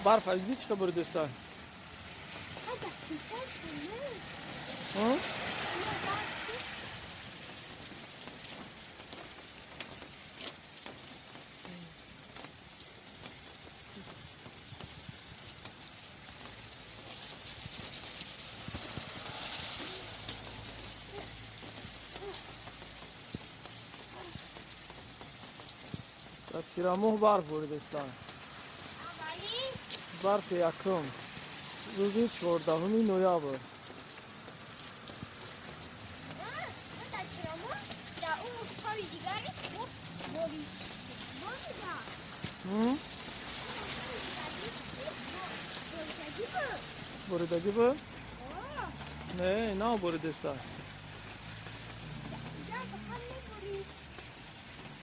Барф аз дидӣ, чӣ қа буридеста? Ада, киса Ҳа? Дар тирамоҳ барф буридеста. Аввали. Барфи якум рӯзи 14-уми ноябр. Дар тирамоҳ, дар ӯ соли дигари борида. М? Боридагӣ буд. Боридагӣ буд? Не, нав боридеста. Фақат меборид.